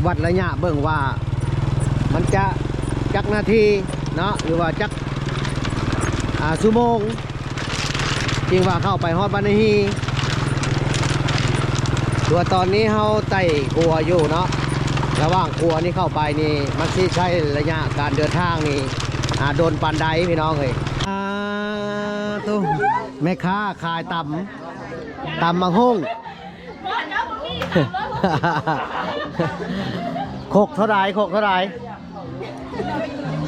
ວັດໄລຍະເບິ່ງວ່າມັນຈະຈັກນາທີເນາະ ຫຼືວ່າຈັກ ອ່າ ຊົ່ວໂມງ ຈຶ່ງວ່າເຂົ້າໄປຮອດບ້ານນາຮີ. ຕົວຕອນນີ້ເຮົາໄຕ່ຂົວຢູ່ເນາະ ລະຫວ່າງຂົວນີ້ເຂົ້າໄປນີ້ ມັນຊິໃຊ້ໄລຍະການເດີນທາງນີ້ ອ່າ ດົນປານໃດພີ່ນ້ອງເອີຍ. ອ່າ ໂຕ ແມ່ຄ້າຂາຍຕຳ ຕຳໝາກຫຸ່ງ ຄົກເທົ່າໃດ? ຄົກເທົ່າໃດ?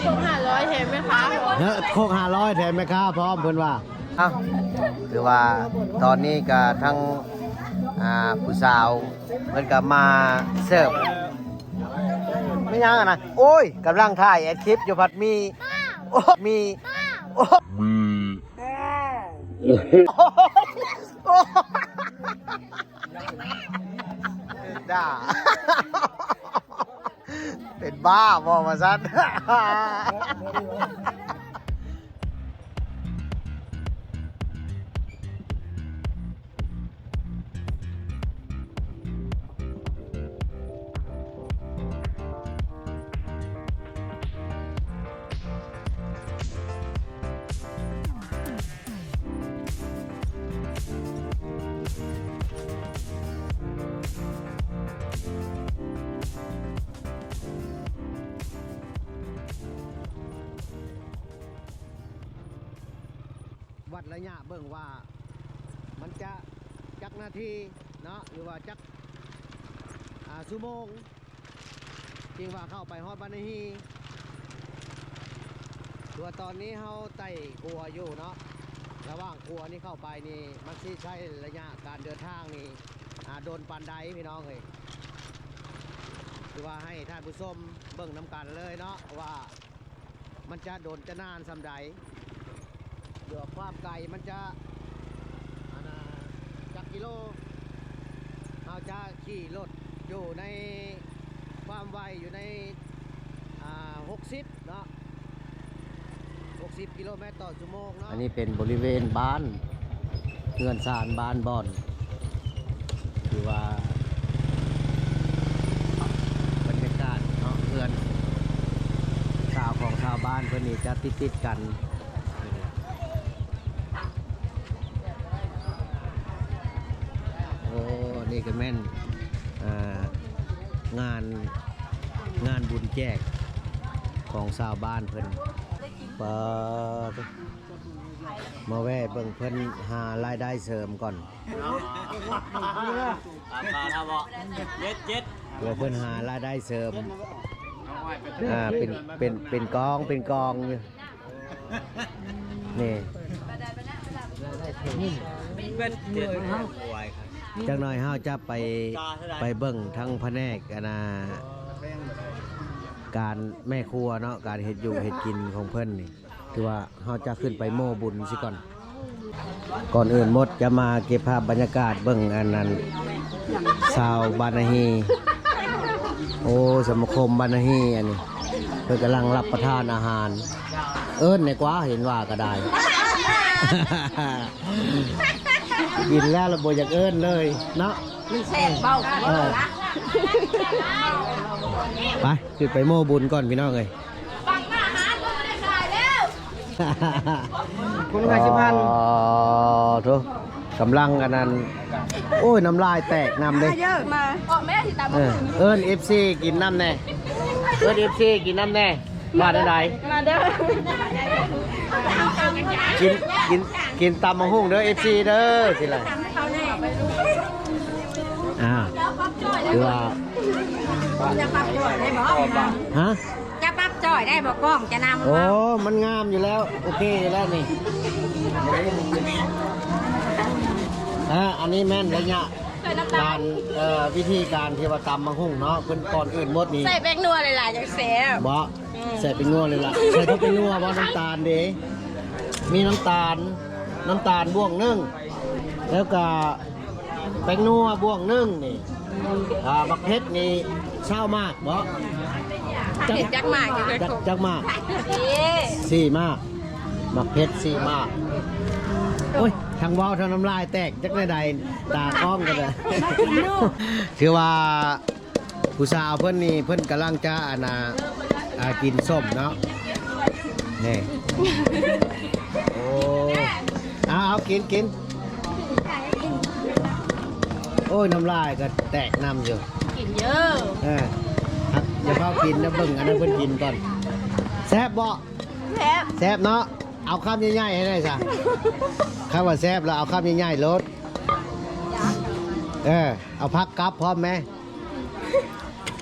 ຄົກຫ້າຮ້ອຍ ແຖມແມ່ຄ້າພ້ອມ. ເອີ ຄົກຫ້າຮ້ອຍ ແຖມແມ່ຄ້າພ້ອມ ເພິ່ນວ່າ. ເອົ້າ ຄືວ່າຕອນນີ້ກະທັງ ອ່າ ຜູ້ສາວເພິ່ນກະມາເສີບ. ແມ່ນຫຍັງຫັ້ນນະ? ໂອ້ຍ ກຳລັງຖ່າຍແອັດຄລິບຢູ່ ພັດມີ ໂອ້ ມີ ໂອ້ ມີ ໂອ້ ໂອ້ ດ່າ ເປັນບ້າບໍ່ວ່າຊັ້ນ. ວັດໄລຍະເບິ່ງວ່າມັນຈະຈັກນາທີເນາະ ຫຼືວ່າຈັກ ອ່າ ຊົ່ວໂມງ ຈຶ່ງວ່າເຂົ້າໄປຮອດບ້ານນາຮີ. ຕົວຕອນນີ້ເຮົາໄຕ່ຂົວຢູ່ເນາະ ລະຫວ່າງຂົວນີ້ເຂົ້າໄປນີ້ ມັນຊິໃຊ້ໄລຍະການເດີນທາງນີ້ ອ່າ ດົນປານໃດພີ່ນ້ອງເອີຍ. ຄືວ່າໃຫ້ທ່ານຜູ້ຊົມເບິ່ງນຳກັນເລີຍເນາະວ່າ ມັນຈະດົນຈະນານສ່ຳໃດ ຫຼືວ່າຄວາມໄກມັນຈະ ອັນນ່າ ຈັກກິໂລ. ເຮົາຈະຂີ່ລົດຢູ່ໃນຄວາມໄວຢູ່ໃນ ອ່າ ຫົກສິບເນາະ ຫົກສິບກິໂລແມັດຕໍ່ຊົ່ວໂມງເນາະ. ອັນນີ້ເປັນບໍລິເວນບ້ານ ເຮືອນຊານບ້ານບ່ອນ ຄືວ່າບັນຍາກາດເນາະ ເຮືອນຊາວຂອງຊາວບ້ານເພິ່ນນີ້ຈະຕິດໆກັນ. ໂອ້ ນີ້ກະແມ່ນ ອ່າ ງານ ງານບຸນແຈກຂອງຊາວບ້ານເພິ່ນ. ປາ ມາແວ່ເບິ່ງເພິ່ນຫາລາຍໄດ້ເສີມກ່ອນ ເພື່ອເພິ່ນຫາລາຍໄດ້ເສີມ ອ່າ ເປັນ ເປັນ ເປັນກອງ ເປັນກອງຢູ່ ນີ້ ຈັກໜ່ອຍເຮົາຈະໄປ ໄປເບິ່ງທາງພະແນກ ອັນນ່າ ການແມ່ຄົວເນາະ ການເຮັດຢູ່ເຮັດກິນຂອງເພິ່ນນີ້. ຄືວ່າເຮົາຈະຂຶ້ນໄປໂມ້ບຸນຊິກ່ອນ. ກ່ອນອື່ນໝົດຈະມາເກັບພາບບັນຍາກາດເບິ່ງອັນນັ້ນ ຊາວບ້ານນາຮີ ໂອ້ ສະມາຄົມບ້ານນາຮີ ອັນນີ້ເພິ່ນກຳລັງຮັບປະທານອາຫານ. ເອີ້ນແດ່ກວ່າ ເຫັນວ່າກະໄດ້ ກິນແລ້ວລະບໍ່ຢາກເອີ້ນເລີຍເນາະ ມັນແຊບເວົ້າ ເອີ ໄປ ຂຶ້ນໄປໂມ້ບຸນກ່ອນພີ່ນ້ອງເອີຍ. ຄົນລະຫ້າສິບພັນ ອໍ ໂທ້ ກຳລັງອັນນັ້ນ ໂອ້ຍ ນ້ຳລາຍແຕກນຳເດ້ ມາເດີ ມາ ເອີ ເອີ້ນເອັຟຊີກິນນຳແດ່ ເອີ້ນເອັຟຊີກິນນຳແດ່ ວ່າແນວໃດ ມາເດີ ກິນ ກິນ ກິນຕຳບັກຫຸ່ງເດີ ເອັຟຊີເດີ ຊິລະ ອ່າ ຄືວ່າ ຈະປັບຈ່ອຍໄດ້ບໍ່? ຮະ? ຈະປັບຈ່ອຍໄດ້ບໍ່? ກ້ອງຈະນຳ ໂອ້ ມັນງາມຢູ່ແລ້ວ ໂອເຄຢູ່ແລ້ວນີ້ ອ່າ ອັນນີ້ແມ່ນໄລຍະການ ເອີ ວິທີການທີ່ວ່າຕຳບັກຫຸ່ງເນາະ ເພິ່ນກ່ອນອື່ນໝົດນີ້ ໃສ່ແປ້ງນົວຫຼາຍໆ ຈັ່ງແຊບ ບໍ່? ອືມ ໃສ່ແປ້ງນົວເລີຍລະ ໃສ່ເທົ່າແປ້ງນົວບໍ່? ນ້ຳຕານເດ ມີນ້ຳຕານ ນ້ຳຕານບ່ວງໜຶ່ງ ແລ້ວກະ ແປ້ງນົວບ່ວງໜຶ່ງນີ້ ອ່າ ໝາກເຜັດນີ້ຊາວໝາກບໍ່? ເຜັດຈັກໝາກຢູ່ ຈັກ ຈັກໝາກ? ສີ່ ສີ່ໝາກ ໝາກເຜັດສີ່ໝາກ. ໂອ້ຍ ທັງເວົ້າທັງນ້ຳລາຍແຕກ ຈັກແນວໃດ ຕາກ້ອງກະໄດ້ ຖືວ່າ ຜູ້ສາວເພິ່ນນີ້ ເພິ່ນກຳລັງຈະ ອັນນ່າ ອ່າ ກິນສົ້ມເນາະ ນີ້ ໂອ້ ເອົາ ເອົາ ກິນ ກິນ ໂອ້ຍ ນ້ຳລາຍກໍແຕກນຳຢູ່ ກິນເຢີ ເອີ ຢ່າພາວກິນນະ ເບິ່ງອັນນັ້ນເພິ່ນກິນກ່ອນ ແຊບບໍ່? ແຊບ ແຊບເນາະ ເອົາຄຳໃຫຍ່ໆໃຫ້ແດ່ຊະ ຄຳວ່າແຊບແລ້ວເອົາຄຳໃຫຍ່ໆໂລດ ເອີ ເອົາຜັກກັບພ້ອມແມ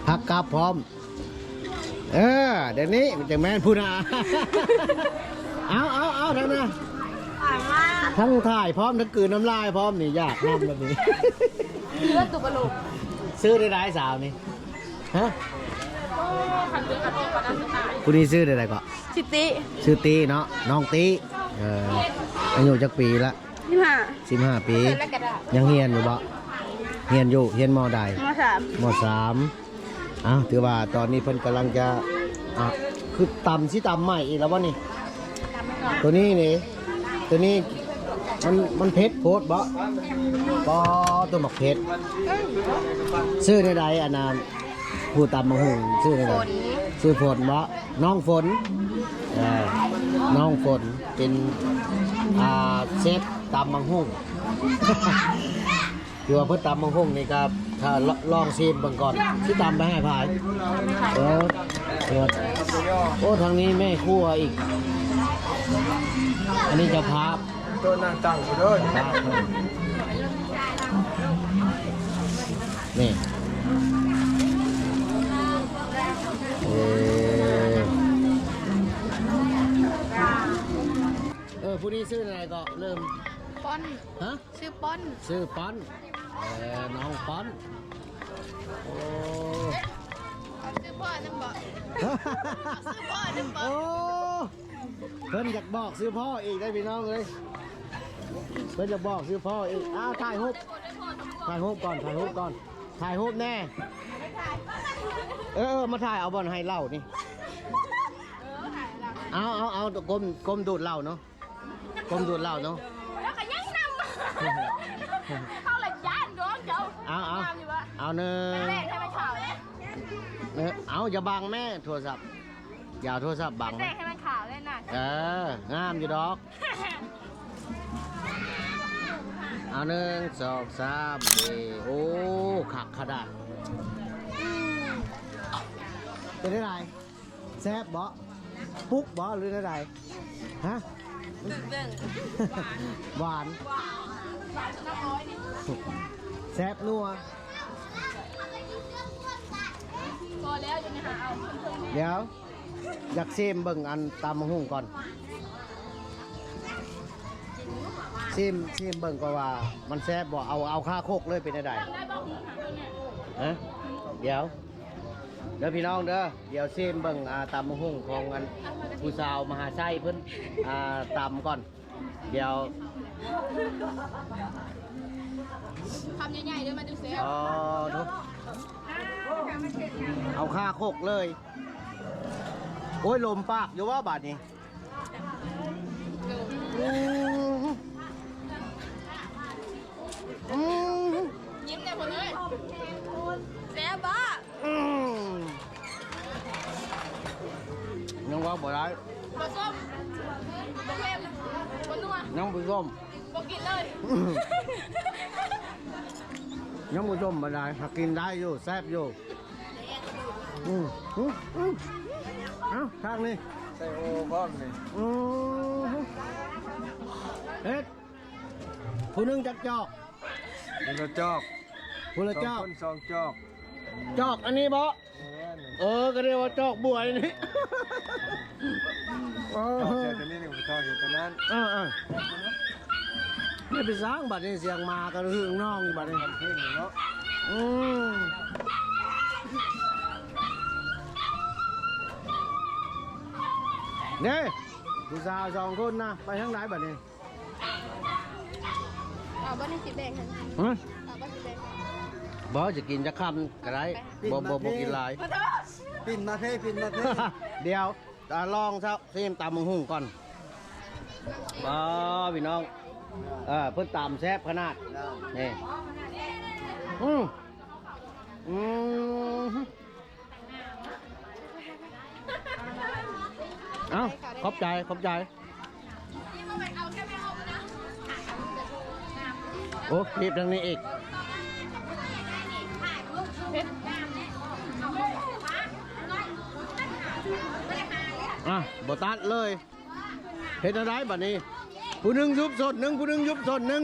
ຜັກກັບພ້ອມ ເອີ ດຽວນີ້ມັນຈັ່ງແມ່ນພຸ້ນນະ ເອົາ ເອົາ ເອົາ ທັງນະ ທັງຖ່າຍພ້ອມ ທັງກືນນ້ຳລາຍພ້ອມ ນີ້ຢາກນຳແລ້ວນີ້ ເລືອດຕຸບອະໂລມ ຊື່ໄດ້ຫຼາຍສາວນີ້ ຮະ ຜູ້ນີ້ຊື່ໄດ້ໃດເກາະ? ຊື່ຕິ ຊື່ຕິເນາະ ນ້ອງຕິ ເອີ ອາຍຸຈັກປີລະ? ສິບຫ້າ ສິບຫ້າປີ ຍັງຮຽນຢູ່ບໍ່? ຮຽນຢູ່ ຮຽນ ມໍໃດ? ມໍສາມ ມໍສາມ ອ້າວ ຖືວ່າຕອນນີ້ເພິ່ນກຳລັງຈະ ອ່າ ຄືຕຳ ຊິຕຳໃໝ່ອີກແລ້ວບໍ່ນີ້? ໂຕນີ້ນີ້ ໂຕນີ້ມັນ ມັນເຜັດໂພດບໍ່? ປໍ ໂຕບັກເຜັດ ຊື່ແນວໃດ ອັນນ່າ ຜູ້ຕຳບັກຫຸ່ງຊື່ແນວໃດ? ຊື່ຝົນບໍ່? ນ້ອງຝົນ ເອີ ນ້ອງຝົນເປັນ ອ່າ ເຊຟຕຳບັກຫຸ່ງ ຄືວ່າເພິ່ນຕຳບັກຫຸ່ງນີ້ກໍ ຖ້າລອງຊີມເບິ່ງກ່ອນ ຊິຕຳໄປໃຫ້ໃຜ? ເອີ ໂອ້ ທາງນີ້ແມ່ຄົວອີກ ອັນນີ້ເຈົ້າພາບ ໂຕະນັ່ງຕັ້ງຢູ່ເດີ ເຈົ້າພາບ ນີ້ ເອີ ເອີ ຜູ້ນີ້ຊື່ແນວໃດເກາະ? ເລີ່ມ ປອນ ຮະ? ຊື່ປອນ ຊື່ປອນ ເອີ ນ້ອງປອນ ໂອ້ ຊື່ພໍ່ນຳບໍ? ຊື່ພໍ່ນຳບໍ? ໂອ້ ເພິ່ນຢາກບອກຊື່ພໍ່ອີກໄດ໋ພີ່ນ້ອງເອີຍ ເພິ່ນຢາກບອກຊື່ພໍ່ອີກ ອ້າວ ຖ່າຍຮູບ ຖ່າຍຮູບກ່ອນ ຖ່າຍຮູບກ່ອນ ຖ່າຍຮູບແດ່ ເອີ ເອີ ມາຖ່າຍເອົາບ່ອນໃຫ້ເຫຼົ້ານີ້ ເອົາ ເອົາ ເອົາ ກົ້ມ ກົ້ມດູດເຫຼົ້າເນາະ ກົ້ມດູດເຫຼົ້າເນາະ ແລ້ວກໍຍັງນຳ ເຮົາລະຢ້ານດອງເຈົ້າ ເອົາ ເອົາ ງາມຢູ່ວະ ເອົາ ໜຶ່ງ ແລກໃຫ້ມັນຂາວເດ້ ເອີ ເອົາ ຢ່າບັງແມ່ໂທລະສັບ ຢ່າເອົາໂທລະສັບບັງ ແລກໃຫ້ມັນຂາວເດ້ນະ ເອີ ງາມຢູ່ດອກ ເອົາ ໜຶ່ງ ສອງ ສາມ ເອີ ໂອ້ ຄັກຂະໜາດ ເປັນໄດ້ຫຼາຍ ແຊບບໍ່? ປຸກບໍ່ ຫຼືແນວໃດ? ຮະ? ຫວານ ຫວານ ແຊບນົວ ພໍແລ້ວ ດຽວນີ້ຫາເອົາ ດຽວ ຢາກຊີມເບິ່ງອັນຕຳບັກຫຸ່ງກ່ອນ ຊີມ ຊີມເບິ່ງກ່ອນວ່າມັນແຊບບໍ່ ເອົາ ເອົາຄາຄົກເລີຍ ເປັນແນວໃດ? ຮະ? ດຽວ ເດີພີ່ນ້ອງເດີ ດຽວຊີມເບິ່ງ ອ່າ ຕຳບັກຫຸ່ງຂອງອັນຜູ້ສາວມະຫາໄຊເພິ່ນ ອ່າ ຕຳກ່ອນ ດຽວ ຄຳໃຫຍ່ໆເດີ ມັນຈັ່ງແຊບ ອໍ ໂທ້ ເອົາຄາຄົກເລີຍ ໂອ້ຍ ລົມປາກຢູ່ບໍ່ບາດນີ້? ອືມ ອືມ ຍິ້ມແດ່ເພິ່ນເອີຍ ແຊບບໍ່? ອືມ ຍັງເວົ້າບໍ່ໄດ້ ບໍ່ສົ້ມ ບໍ່ເຄັມ ບໍ່ນົວ ຍັງບໍ່ສົ້ມ ບໍ່ກິນເລີຍ ອືມ ຍັງບໍ່ສົ້ມປານໃດ ຫາກກິນໄດ້ຢູ່ ແຊບຢູ່ ອືມ ອືມ ອືມ ເອົ້າ ທາງນີ້ ໃສ່ໂອພ້ອມນີ້ ອືມ ເຮັດ ຜູ້ໜຶ່ງຈັກຈອກ? ຜູ້ລະຈອກ ຜູ້ລະຈອກ ສອງຄົນສອງຈອກ ຈອກອັນນີ້ບໍ? ແມ່ນ ເອີ ກໍເອີ້ນວ່າຈອກບວຍນີ້ ເອີ ຈອກໃສ່ຕົວນີ້ ນີ້ກໍຈອກຢູ່ຕົວນັ້ນ ເອີໆ ນີ້ໄປສ້າງບັດນີ້ ສຽງໝາກໍຫຶ່ງນອງຢູ່ບັດນີ້ ອືມ ເດ້ ຜູ້ສາວສອງຄົນນະ ໄປທາງໃດບັດນີ້? ເອົາບໍ່ນີ້ຊິແບ່ງໃຫ້ ຮະ? ເອົາບໍ່ຊິແບ່ງໃຫ້ ບໍ່ ຈະກິນຈັກຄຳກໍໄດ້ ບໍ່ ບໍ່ ບໍ່ກິນຫຼາຍ ປິ່ນມາເພ ປິ່ນມາເພ ດຽວ ອ່າ ລອງຊະ ຊີມຕຳບັກຫຸ່ງກ່ອນ ບໍ່ ພີ່ນ້ອງ ເອີ ເພິ່ນຕຳແຊບຂະໜາດ ນີ້ ອືມ ອືມ ເອົ້າ ຂອບໃຈ ຂອບໃຈ. ໂອ້ ຮີບທາງນີ້ອີກ. ອ່ະ ບໍ່ຕັດເລີຍ. ເຮັດແນວໃດບັດນີ້? ຜູ້ໜຶ່ງຢຸບສົ້ນໜຶ່ງ ຜູ້ໜຶ່ງຢຸບສົ້ນໜຶ່ງ.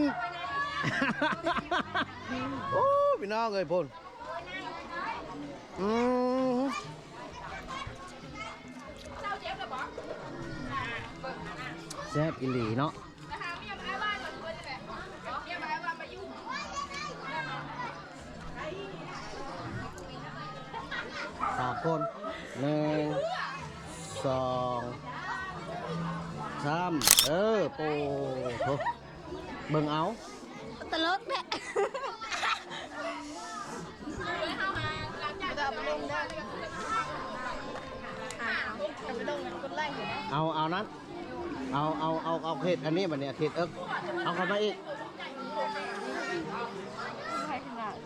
ໂອ້ ພີ່ນ້ອງເອີຍ ພຸ້ນ. ອືມ ແຊບອີ່ຫຼີເນາະ. ສາມຄົນ ໜຶ່ງ ສອງ ສາມ ເອີ ໂອ້ໂຫ ເບິ່ງເອົາ ຕະຫຼົກແທ້. ເອົາ ເອົານັ້ນ ເອົາ ເອົາ ເອົາ ເອົາເຂດອັນນີ້ບັດນີ້ ເຂດເອິກ ເອົາເຂົ້າມາອີກ.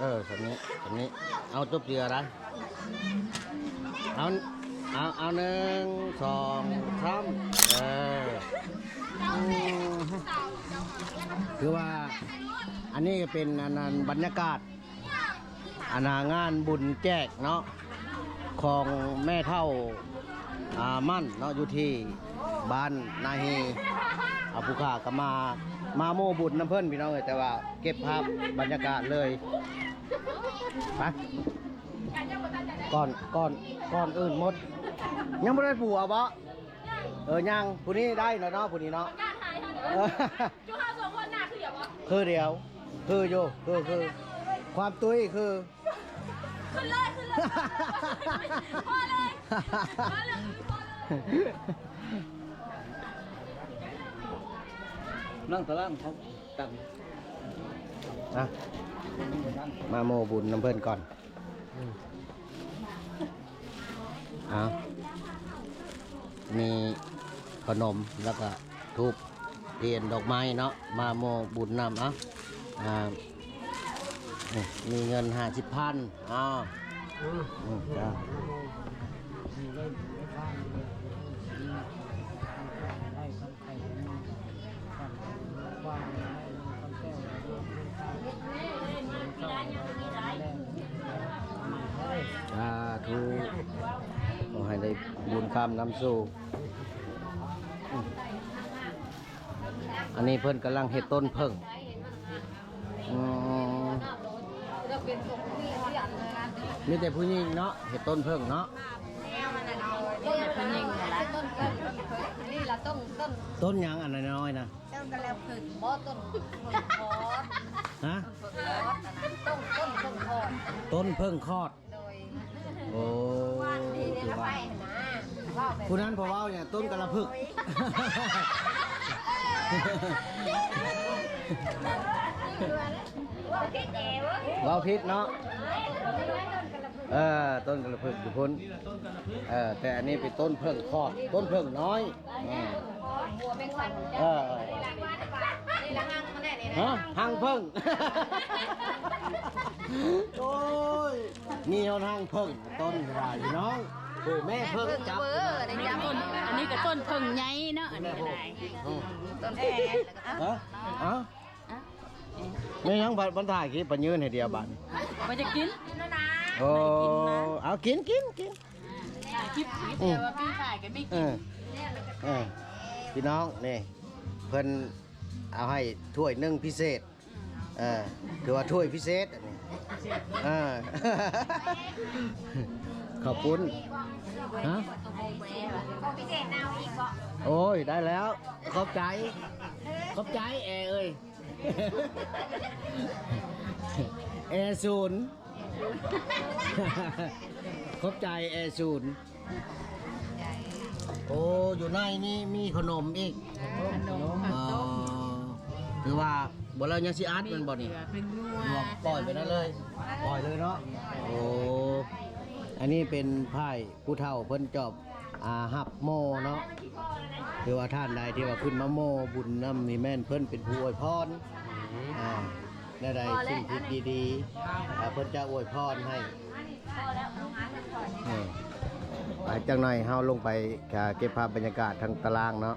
ເອີ ສ່ຳນີ້ ສ່ຳນີ້ ເອົາຈົບເທື່ອໄດ໋. ເອົາ ເອົາ ເອົາ ໜຶ່ງ ສອງ ສາມ ເອີ ອືມ ຄືວ່າ ອັນນີ້ກໍເປັນ ອັນນັ້ນ ບັນຍາກາດ ອັນນາ ງານບຸນແຈກເນາະ ຂອງແມ່ເຖົ້າ ອ່າ ໝັ້ນເນາະ ຢູ່ທີ່ບ້ານນາຮີ. ອາ ຜູ້ຂ້າກໍມາ ມາໂມ້ບຸນນຳເພິ່ນ ພີ່ນ້ອງເອີຍ ແຕ່ວ່າເກັບພາບບັນຍາກາດເລີຍ. ໄປ ກ່ອນ ກ່ອນ ກ່ອນອື່ນໝົດ ຍັງບໍ່ໄດ້ຜົວບໍ່? ເອີ ຍັງ. ຜູ້ນີ້ໄດ້ແລ້ວເນາະ ຜູ້ນີ້ເນາະ. ເອີ ຈຸເຮົາສອງຄົນໜ້າຄືດຽວບໍ່? ຄືດຽວ ຄືຢູ່ ຄື ຄື ຄວາມຕຸ້ຍຄື ຂຶ້ນເລີຍ ຂຶ້ນເລີຍ ພໍເລີຍ ພໍເລີຍ ພໍເລີຍ. ນັ່ງຕາລ່າງເຂົາຕັ້ງ ອ່ະ ມາໂມ້ບຸນນຳເພິ່ນກ່ອນ. ເອົາ ມີຂະໜົມ ແລ້ວກະທູບທຽນດອກໄມ້ເນາະ ມາໂມ້ບຸນນຳ. ເອົາ ອ່າ ນີ້ ມີເງິນຫ້າສິບພັນ. ເອົາ ອືມ ອືມ ຈ້າ. ສາທຸ ຂໍໃຫ້ໄດ້ບຸນຄ້ຳນຳໂຊກ. ອັນນີ້ເພິ່ນກຳລັງເຮັດຕົ້ນເຜິ້ງ. ອືມ ມີແຕ່ຜູ້ຍິງເນາະ ເຮັດຕົ້ນເຜິ້ງເນາະ. ຜູ້ຍິງຫັ້ນລະ. ອັນນີ້ລະຕົ້ນ ຕົ້ນ ຕົ້ນຫຍັງອັນນ້ອຍໆນະ? ຕົ້ນກະລະພຶກບໍ່? ຕົ້ນເຜິ້ງຄອດ. ຮະ? ຕົ້ນເຜິ້ງຄອດ. ຕົ້ນ ຕົ້ນເຜິ້ງຄອດ. ໂດຍ. ໂອ້ ຄືວ່າ ຜູ້ນັ້ນເພິ່ນເວົ້າຫຍັງ ຕົ້ນກະລະພຶກ. ເວົ້າຜິດເນາະ. ເອີ ຕົ້ນກະລະພຶກຢູ່ພຸ້ນ. ເອີ ແຕ່ອັນນີ້ເປັນຕົ້ນເຜິ້ງຄອດ ຕົ້ນເຜິ້ງນ້ອຍ. ອືມ ເອີ ຮະ ຮັງເຜິ້ງ. ໂອ້ຍ ມີຮອດຮັງເຜິ້ງ ຕົ້ນກະໄດ້ພີ່ນ້ອງ. ໂອ້ ແມ່ເຜິ້ງຈັບ. ອັນນີ້ຕົ້ນ ອັນນີ້ກໍຕົ້ນເຜິ້ງໃຫຍ່ເນາະ ອັນນີ້ກໍໄດ້. ອືມ ຕົ້ນ ຮະ ເອົ້າ ແມ່ນຫຍັງບັດມັນຖ່າຍຄລິບ ປະຍືນໃຫ້ດຽວບາດນີ້ ບໍ່ຢາກກິນ. ໂອ້ ເອົາ ກິນ ກິນ ກິນ. ອ່າ ຄລິບ ຄລິບດຽວວ່າປີ້ງຂາຍກໍມີກິນ. ເອີ ເອີ ພີ່ນ້ອງ ນີ້ ເພິ່ນເອົາໃຫ້ຖ້ວຍໜຶ່ງພິເສດ. ເອີ ຖືວ່າຖ້ວຍພິເສດອັນນີ້. ເອີ ເຂົ້າປຸ້ນ. ຮະ? ໂອ້ຍ ໄດ້ແລ້ວ. ຂອບໃຈ ຂອບໃຈແອເອີຍ. ແອສູນ. ຂອບໃຈແອສູນ. ໂອ້ ຢູ່ໃນນີ້ມີຂະໜົມອີກ. ຂະໜົມ ເຂົ້າຕົ້ມ. ອໍ ຖືວ່າບໍ່ແລ້ວຍັງຊິອັດແມ່ນບໍ່ນີ້? ເປັນງົວ ເປັນງົວ ປ່ອຍໄປນັ້ນເລີຍ. ປ່ອຍເລີຍເນາະ. ໂອ້ ອັນນີ້ເປັນພາຍຜູ້ເຖົ້າເພິ່ນຈອບ ອ່າ ຮັບໂມເນາະ. ຄືວ່າທ່ານໃດທີ່ວ່າຂຶ້ນມາໂມບຸນນຳນີ້ ແມ່ນເພິ່ນເປັນຜູ້ອວຍພອນ. ອືມ ອ່າ ແນວໃດ ສິ່ງທີ່ດີໆ ເພິ່ນຈະອວຍພອນໃຫ້. ອືມ ໄປ ຈັກໜ່ອຍເຮົາລົງໄປ ອ່າ ເກັບພາບບັນຍາກາດທາງຕາລ່າງເນາະ.